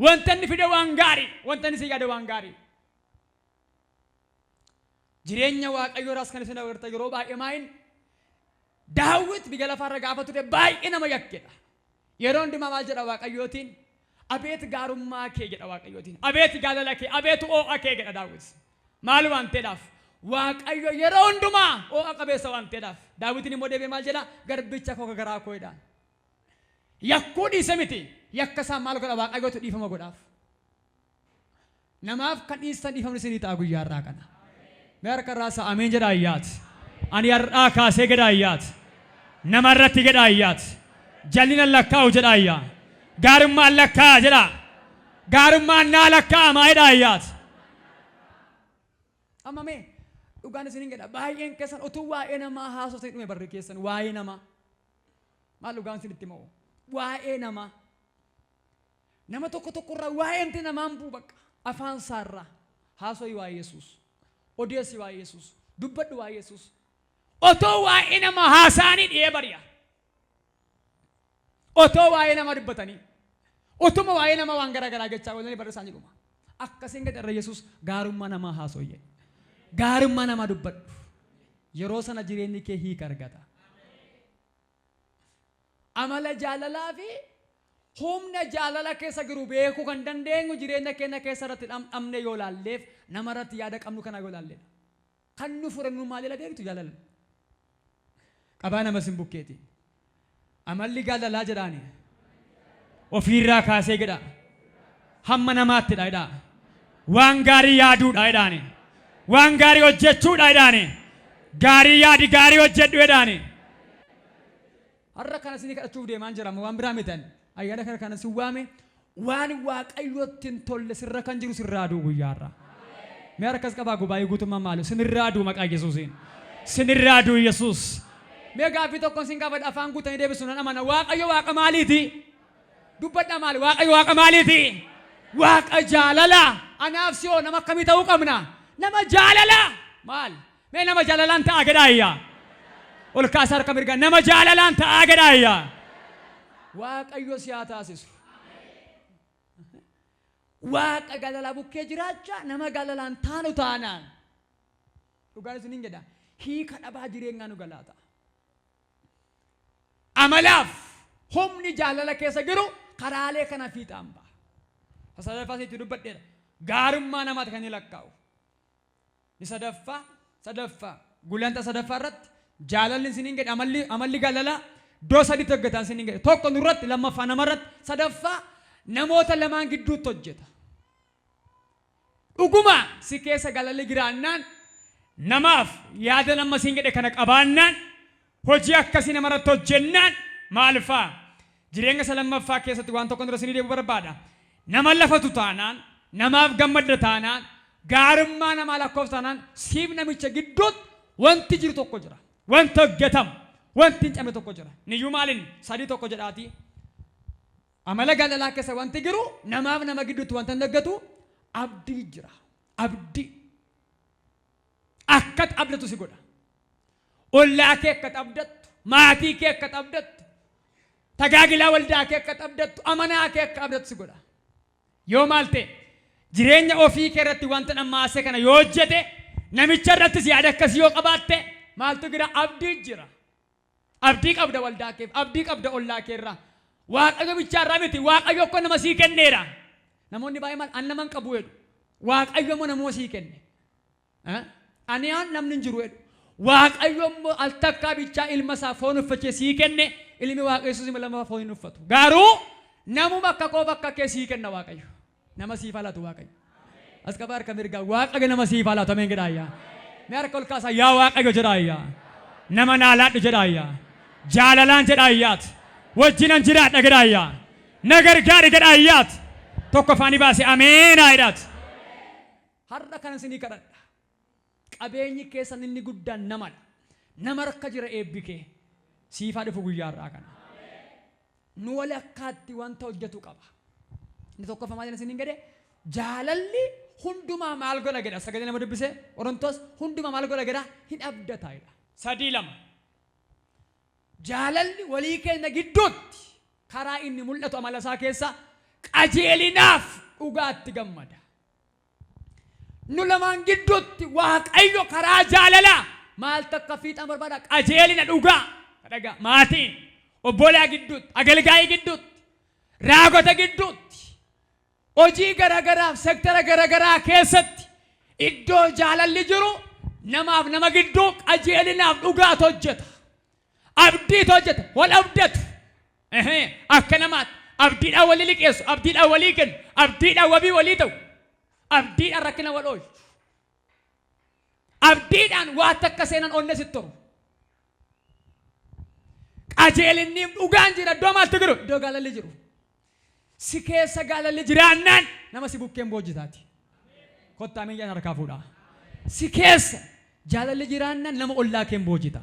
Wanta inni fide waan gaarii, wanta inni si yaade waan gaarii. Jireenya Waaqayyoo irraas kan isin agartan yeroo baay'ee maayin Daawit biyya lafaarra gaafa ture baay'ee nama yakkedha. Yeroo hundumaa maal jedha Waaqayyootiin? Abeet gaarummaa kee jedha Waaqayyootiin. Abeet jaalala kee, abeet oo'a kee jedha Daawit. Maal waan ta'eedhaaf? Waaqayyo yeroo hundumaa oo'a qabeessa waan ta'eedhaaf. Daawitiin immoo deebi'ee maal jedha? Garbicha koo garaa koo jedhaan. Yakkuu dhiise miti. Yakka isaa maal godha? Waaqayyootu dhiifama godhaaf. Namaaf kan dhiistan dhiifamni isinii ta'a guyyaa har'aa kana. Mee harka irraa isaa ameen jedhaa iyyaati. Ani har'aa kaasee jedhaa iyyaati. Nama irratti jedhaa iyyaati. Jallina lakkaa'u jedhaa iyyaa. Gaarummaan lakkaa'a jedhaa. Gaarummaan naa lakkaa'amaa jedhaa iyyaati. Amma mee dhugaan isiniin jedha, baay'een keessan utuu waa'ee namaa haasoftan dhume barri keessan waa'ee namaa. Maal dhugaan isinitti himu? Waa'ee namaa. Nama tokko tokkorraa waa'eemti namaan bu'u bakka afaan isaarraa. Haasooyi waa'ee Yesuus. Odeessi waa'ee Yesuus. Dubbadhu waa'ee Yesuus. Otoo waa'ee namaa haasa'anii dhi'ee bari'a. Otoo waa'ee namaa dubbatanii. Utuma waa'ee namaa waan garaa garaa jechaa oolanii barri isaanii dhuma. Akkasiin gadi irra Yesuus gaarummaa namaa haasooyye. Gaarummaa namaa dubbadhu. Yeroo sana jireenyi kee hiika argata. Amala jaalalaa fi humna jaalala keessa jiru beekuu kan dandeenyu jireenya keenya keessa irratti dhamdhamne yoo laalleef, nama irratti yaada qabnu kana yoo laalledha. Kan nu fure nu maalidha beektu? Jaalala. Qabaa nama sin bukkeeti. Amalli jaalalaa jedhaani. Ofiirraa kaasee jedha. Hamma namaattidha jedha. Waan gaarii yaaduudha jedhaani. Waan gaarii hojjechuudha jedhaani. Gaarii yaadi, gaarii hojjedhu jedhaani. Har'a kana isinii kadhachuuf deemaan jira, waan biraa mitan. Ayyaana kana kana sin waame, waan Waaqayyotti hin tolle sirra kan jiru sirraa aduu guyyaa har'aa. Mee harkas qabaa gubaa'ii guutummaa maali? Sinirraa aduu maqaa Yesuusiin. Sinirraa aduu Yesuus. Mee gaaffii tokkoon sin gaafadha, afaan guutanii deebisu nan amana. Waaqayyo Waaqa maaliiti? Dubbadhaa, maali? Waaqayyo Waaqa maaliiti? Waaqa jaalala. Anaaf si'oo nama akkamii ta'uu qabna? Nama jaalala. Maal? Mee nama jaalalaan ta'aa jedhaa iyyaa. Ol kaasa harka mirgaa, nama jaalalaan ta'aa jedhaa iyyaa. Waaqayyo si haa taasisu. Waaqa jaalalaa bukkee jiraachaa nama jaalalaan taanu taanaan, dhugaan isiniin jedha, hiika dhabaa jireenyaa nu galaata. Amalaaf humni jaalala keessa jiru karaalee kana fiixaan ba'a. Sadaffaa sitti dubbadheera. Gaarummaa namaati kan inni lakkaa'u. Ni sadaffaa gulantaa sadaffaa irratti jaalalli isiniin jedhe, amalli jaalalaa iddoo sadiitti hojjetan isiniin jedhe. Tokko nurratti, lammaffaa namarratti, sadaffaa namoota lamaan gidduutti hojjeta. Dhuguma si keessa jaalalli jiraannaan, namaaf yaada nama siin jedhe kana qabaannaan, hojii akkasii namarratti hojjennaan maal faa? Jireenya isa lammaffaa keessatti waan tokko dura isinii deebi'uu barbaada. Nama lafatu taanaan, namaaf gammadda taanaan, gaarummaa namaa lakkoofsa taanaan, siif namicha gidduutti wanti jiru tokko jira. Wanti hojjetamu, wanti hin cabne tokko jira. Niyyuu maaliin 3:1 jedhaatii. Amala jaalalaa keessa wanti jiru, namaaf nama gidduutti wanta hin daggatu abdii jira. Abdii. Akkat abdatu si godha. Ollaa kee akka abdattu, maatii kee akka abdattu, tajaajilaa waldaa kee akka abdattu, amanaa kee akka abdattu si godha. Yoo maal ta'e, jireenya ofii kee irratti wanta dhammaasee kana yoo hojjete, namicha irrattis yaada akkasii yoo qabaatte, maaltu jira? Abdii jira. Abdii qabda waldaa keef, abdii qabda ollaa kee irraa. Waaqayyo bichaa irraa miti, Waaqayyo akka nama sii kenneera. Namoonni baay'ee maal an nama hin qabu jedhu. Waaqayyo immoo nama sii kenne. Ani aan namni hin jiru jedhu. Waaqayyo immoo al takkaa bichaa ilma isaa foon uffachee sii kenne, ilmi Waaqayyo Yesuus immoo lammaffaa foon hin uffatu. Garuu namuma akka koof akka kee sii kenna Waaqayyo. Nama siif haa laatu Waaqayyo. As qabaa harka mirgaa, Waaqayyo nama siif haa laatu, ameen jedhaa iyyaa. Mee harka ol kaasaa, yaa Waaqayyo jedhaa iyyaa. Nama naa laadhu jedhaa iyyaa. Jaalalaan jedhaa iyyaati. Wajjinan jiraadha jedhaa iyyaa. Na gargaari jedhaa iyyaati. Tokko afaanii baase ameen haa jedhaati. Har'a kana isinii kadhadha. Qabeenyi keessan inni guddaan namadha. Nama harka jira eebbi kee. Siifaa dhufu guyyaa har'aa kana. Nu walakkaatti wanta hojjetu qaba. Inni tokkoffaa maal jedha isiniin jedhe? Jaalalli hundumaa maal godha jedha? Sagalee nama dubbise Qorontos hundumaa maal godha jedha? Hin abdata jedha. 3:2. Jaalalli walii keenya gidduutti karaa inni mul'atu amala isaa keessa Qajeelinaaf dhugaatti gammada. Nu lamaan gidduutti Waaqayyo karaa jaalalaa maal takka fiixan barbaada? Qajeelina dhugaa. Dhagaa maatiin obbolaa gidduutti, agalgaayii gidduutti, raagota gidduutti, hojii garaagaraaf sektara garaagaraa keessatti iddoo jaalalli jiru namaaf nama gidduu qajeelinaaf dhugaatu hojjeta. Abdiitu hojjeta. Wal abdatu. Akka namaatti abdiidhaan walii liqeessu, abdiidhaan walii kennu, abdiidhaan wabii walii ta'u, abdiidhaan rakkina wal oolchu. Abdiidhaan waa takka seenan onne sitti toru. Qajeelinniif dhugaan jira iddoo maaltu jiru? Iddoo jaalalli jiru. Si keessa jaalalli jiraannaan nama si bukkeen boojjitaati. Kottaa miyyaan harkaa fuudhaa. Si keessa jaalalli jiraannaan nama ollaa keen boojjita.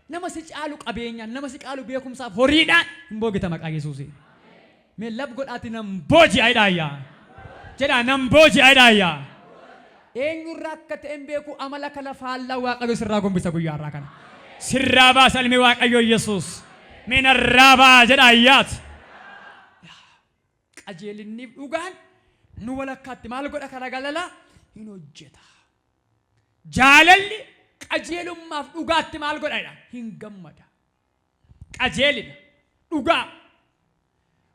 Nama si caalu qabeenyaan, nama si caalu beekumsaaf horiidhaan hin boojjita maqaa Yesuusiin. Mee lab godhaati nan booji'a jedhaa. Jedhaa nan booji'a jedhaa. Eenyurraa akka ta'e hin beeku, amala kana faallaa Waaqayyo sirraa gombisa guyyaa har'aa kana. Sirraa baasa ilmi Waaqayyo Yesuus. Mee narraa baa jedhaa ayyaati. Qajeelinniif dhugaan nu walakkaatti maal godha karaa galalaa hin hojjeta. Jaalalli qajeelummaaf dhugaatti maal godha jedha? Hin gammada. Qajeelina dhugaa.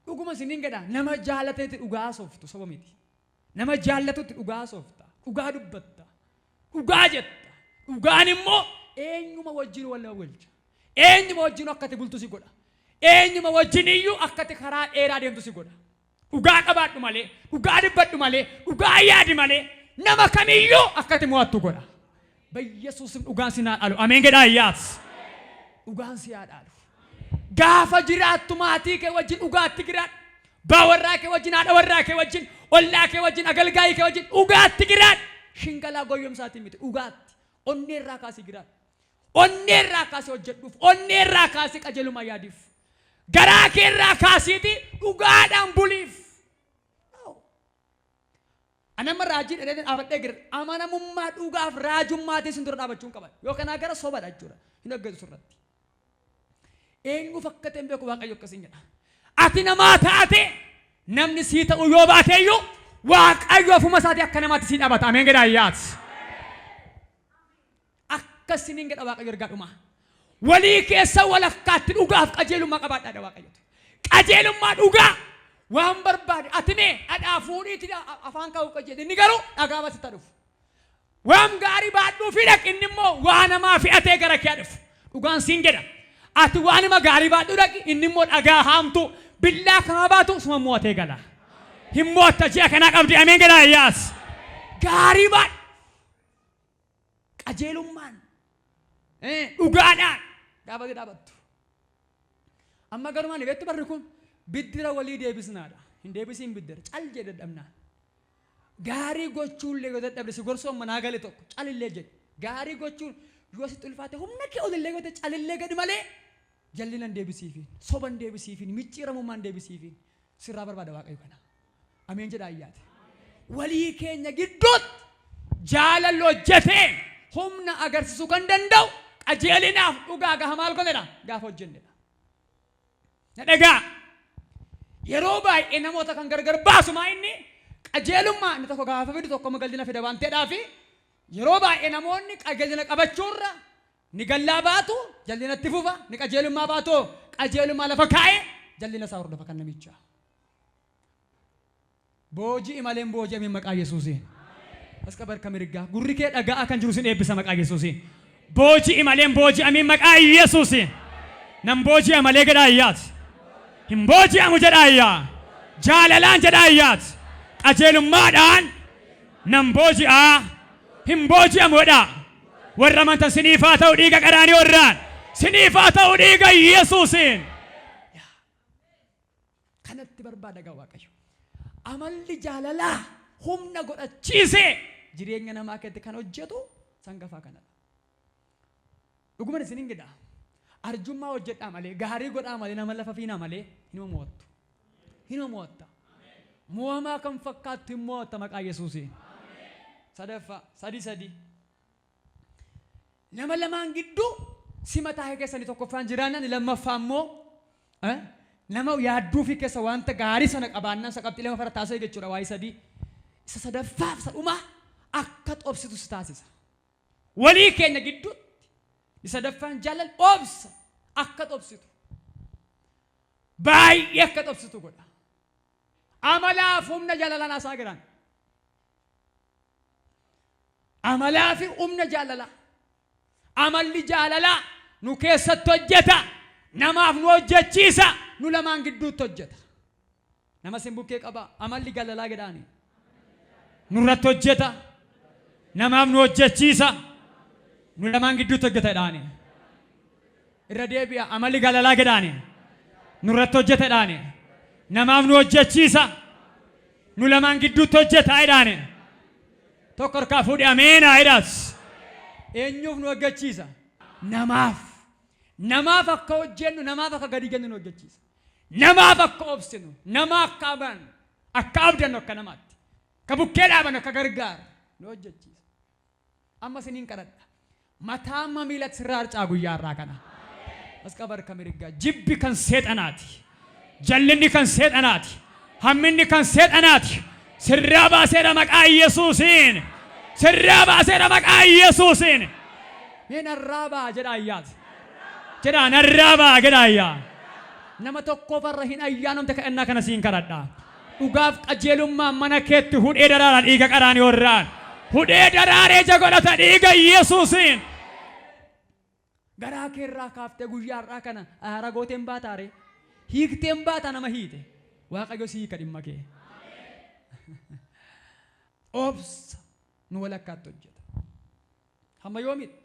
Dhuguma isiniin jedha, nama jaalateeti dhugaa sooftu, soba miti. Nama jaallatutti dhugaa soofta. Dhugaa dubbatta. Dhugaa jetta. Dhugaan immoo eenyuma wajjin wal nama bulcha. Eenyuma wajjin akka ati bultu si godha. Eenyuma wajjin iyyuu akka ati karaa dheeraa deemtu si godha. Dhugaa qabaadhu malee, dhugaa dubbadhu malee, dhugaa yaadi malee, nama kamiyyuu akka ati mo'attu godha. Bayyesuusim dhugaan si naa dhaalu. Ameen jedhaa ayyaas. Dhugaan si haa dhaalu. Gaafa jiraattu maatii kee wajjin dhugaatti jiraadhu. Abbaa warraa kee wajjin, haadha warraa kee wajjin, ollaa kee wajjin, agalgaayii kee wajjin dhugaatti jiraadhu. Shingalaa goyyomsaatiin miti, dhugaatti. Onnee irraa kaasii jiraadhu. Onnee irraa kaasii hojjedhuuf. Onnee irraa kaasii qajeelummaa yaadiif. Garaa kee irraa kaasiiti dhugaadhaan buliif. Anamma raajii dheedhee dhaabadhee jira. Amanamummaa dhugaaf raajummaatiin sin dura dhaabachuun qaba. Yoo kanaa gara sobadha jechuudha. Hin hojjetu sirratti. Eenyuuf akka ta'e hin beeku, Waaqayyo akkasiin jedha. Ati namaa taate namni sii ta'u yoo baate iyyuu Waaqayyo ofuma isaatii akka namaatti sii dhaabata. Ameen jedhaa ayyaati. Akkasiniin jedha Waaqayyo ergaa dhumaa. Walii keessa walakkaatti dhugaaf qajeelummaa qabaadhaadha Waaqayyotu. Qajeelummaa dhugaa waan barbaade ati mee dhadhaa fuudhiitti afaan kaa'uu qajeeli. Inni garuu dhagaa basitti dhufu. Waan gaarii baadhuu fi dhaqi, inni immoo waa namaa fe'atee gara kee dhufu. Dhugaan siin jedha. Ati waan nama gaarii baadhuu dhaqi, inni immoo dhagaa haamtuu billaa kamaa baatu suma mo'atee gala. Hin mo'atta, ji'a kanaa qabdi. Ameen jedhaa ayyaas. Gaarii baadhu. Qajeelummaan dhugaadhaan gaafa dhaabattu. Amma garumaan beektu barri kun biddira walii deebisnaadha. Hin deebisiin biddira cal jedhe dadhabnaan. Gaarii gochuullee yoo dadhabde si gorsoon manaa gale tokko calillee jedhe. Gaarii gochuun yoo sitti ulfaate, humna kee olillee yoo ta'e calillee gadi malee jallina hin deebisiifiin, soba hin deebisiifiin, micciiramummaa hin deebisiifiin. Sirraa barbaada Waaqayyo kana. Ameen jedha ayyaate. Walii keenya gidduutti jaalalli hojjetee humna agarsiisuu kan danda'u qajeelinaaf dhugaa gaha maal godhedha? Gaafa hojjennedha. Na dhagaa. Yeroo baay'ee namoota kan gargar baasu maa inni qajeelummaa inni tokko gaafa fidu tokko jal'ina fida waan ta'eedhaaf, yeroo baay'ee namoonni qajeelina qabachuurra ni gallaa baatu, jal'inatti fufa, ni qajeelummaa baatu, qajeelummaa lafa kaa'ee jal'ina isaa hordofa kan namichaa. Booji'i malee hin booji'amin maqaa Yesuusiin. As qabar ka mirgaa. Gurri kee dhaga'aa kan jiru sin eebbisa maqaa Yesuusiin. Booji'i malee hin booji'amin maqaa Yesuusiin. Nan booji'a malee jedhaa ayyaati. Hin booji'amu jedhaa ayyaa. Jaalalaan jedhaa ayyaati. Qajeelummaadhaan nan booji'aa. Hin booji'amu jedhaa. Warra amantan siniif haa ta'u dhiiga qaraanii irraan. Siniif haa ta'u dhiiga Yesuusiin. Kanatti barbaada gaa Waaqayyo. Amalli jaalalaa humna godhachiisee jireenya namaa keessatti kan hojjetu sangafaa kanadha. Dhuguman isiniin jedha. Arjummaa hojjedhaa malee, gaarii godhaa malee, nama lafa fiinaa malee hinuma mo'attu. Hinuma mo'atta. Mo'amaa kan fakkaattu hin mo'atta maqaa Yesuusiin. Sadaffaa, sadi sadi. Nama lamaan gidduu si mataa keessanii tokkoffaan jiraannaan, lammaffaa immoo Nama yaadduu fi keessa wanta gaarii sana qabaannaan isa qabxii lama fara taasise jechuudha waa'ee sadii. Isa sadaffaaf isa dhumaa akka obsitu si taasisa. Walii keenya gidduutti isa sadaffaan jaalala obsa akka obsitu. Baay'ee akka obsitu godha. Amalaaf humna jaalalaan haasaa jiran. Amalaa fi humna jaalalaa. Amalli jaalalaa nu keessatti hojjeta. Namaaf nu hojjechiisa. Nu lamaan gidduutti hojjeta. Nama sin bukkee qaba. Amalli jaalalaa jedhaani. Nurratti hojjeta. Namaaf nu hojjechiisa. Nu lamaan gidduutti hojjeta jedhaani. Irra deebi'a. Amalli jaalalaa jedhaani. Nurratti hojjeta jedhaani. Namaaf nu hojjechiisa. Nu lamaan gidduutti hojjeta jedhaani. Tokko harkaa fuudhee ameenaa jedhaas. Eenyuuf nu hojjechiisa? Namaaf. Namaaf akka hojjennu, namaaf akka gadi jennu nu hojjechiisa. Namaaf akka obsinu, nama akka amannu, akka abdannu akka namaatti. Akka bukkee dhaabannu akka gargaaru nu hojjechiisa. Amma isiniin kadhadha. Mataa amma miilatti sirraa harcaa guyyaa har'aa kana. As qaba harka mirgaa. Jibbi kan seexanaati. Jallinni kan seexanaati. Hamminni kan seexanaati. Sirraa baaseera maqaa Yesuusiin. Sirraa baaseera maqaa Yesuusiin. Mee narraa baa jedha ayyaati. Jedhaa narraa baa jedha ayyaa. Nama tokkoof har'a hin ayyaanamte kadhannaa kana siin kadhadha. Dhugaaf qajeelummaan mana keetti hudhee daraara dhiiga qaraanii irraan. Hudhee daraaree ija godhata dhiiga Yesuusiin. Garaa keerraa kaaftee guyyaa har'aa kana aara gooteen baataare. Hiikteen baata nama hiite. Waaqayyo si hiika dhimma kee. Obsa nu walakkaatti hojjeta. Hamma yoomitti?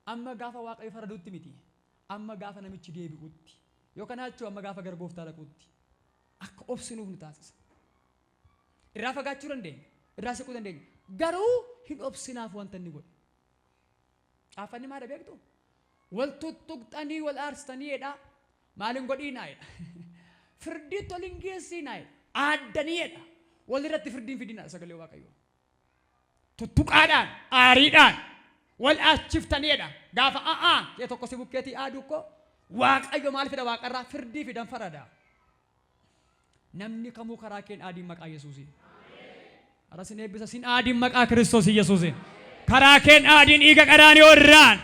Amma gaafa Waaqayyo faraduutti miti. Amma gaafa namichi deebi'utti. Yookaan achuu amma gaafa gara gooftaa dhaquutti. Akka obsinuuf nu taasisa. Irraa fagaachuu dandeenya. Irraa siquu dandeenya. Garuu hin obsinaaf wanta inni godhe. Caaffanni maal beektu? Wal tuttuqxanii wal aarsitanii jedha. Maal hin godhiinaa jedha. Firdiitti ol hin geessinaa jedha. Aaddanii jedha. Wal irratti firdiin fidinaa sagalee Waaqayyoo. Tuttuqaadhaan, aariidhaan wal aachiftanii jedha. Gaafa a'aa jee tokko si bukkeetii aaduu koo Waaqayyo maal fida waaqarraa firdii fidan farada. Namni kamuu karaa keen aadiin maqaa Yesuusiin. Hara sin eebbisa sin aadiin maqaa Kiristoos Yesuusiin. Karaa keen aadiin dhiiga qaraanii irraan.